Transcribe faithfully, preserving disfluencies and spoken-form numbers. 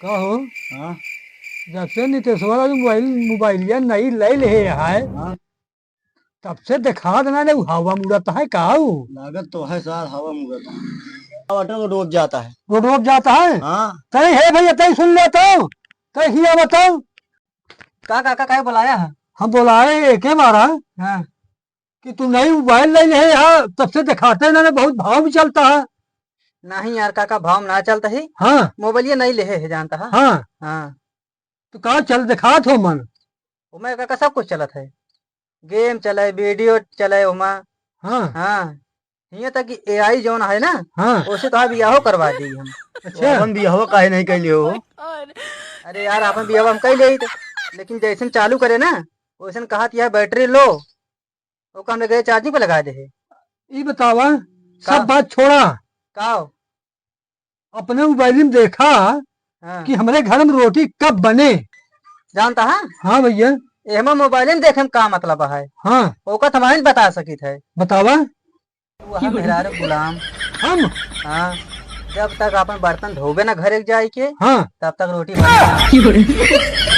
का हो? हाँ। जब से नितेशवा राजू मोबाइल, मोबाइलिया नई लइ लेहे है, हाँ। तब से देखात ना ने, उ हवा में उड़त है का उ? लागत तो है सार, हवा में उड़त है। टमाटर को डूब जाता है। वो डूब जाता है? हाँ। तई हे भइया, तई सुन ले तो, तई हिया बताओ। का काका काहे बुलाया है? हम बोलाए एके बारा हाँ। कि तू नई मोबाइल लइ लेहे है, तब से देखाते ना ने, बहुत भाव में चलता है। नहीं यार काका, भाव में ना चलता ही। हाँ। मोबाइलिया नई लेहे है, जानता है? हाँ। हाँ। तो का चल देखात हो मन? ओमे काका सब कुछ चलत है, गेम चले, वीडियो चले ओमा। हाँ। हाँ। हियाँ तक कि एआई जौन है ना, हाँ। ओसे तो बियाहो करवा दी हम। अच्छा। अपन बियाहो काहे नहीं कैले हो? अरे यार, अपन बियाहो हम कैले ही तो, लेकिन जैसन चालू करे ना, वैसन कहत यह बैटरी लो, ओका हमने गए चार्जिंग पे लगा दे है। ई बतावा, सब का? बात छोड़ा। का हो? अपने मोबाइल में देखा हाँ। कि हमरे घर में रोटी कब बने। जानता है? हाँ भइया। एहमा मोबाइल में देखे में का मतलब है? हाँ। ओका तो हम बता सकित है। बतावा। तू है मेहरारू गुलाम। हम? हाँ। जब तक अपन बर्तन धोबे ना घरे जाए के, हाँ। तब तक रोटी बने ना।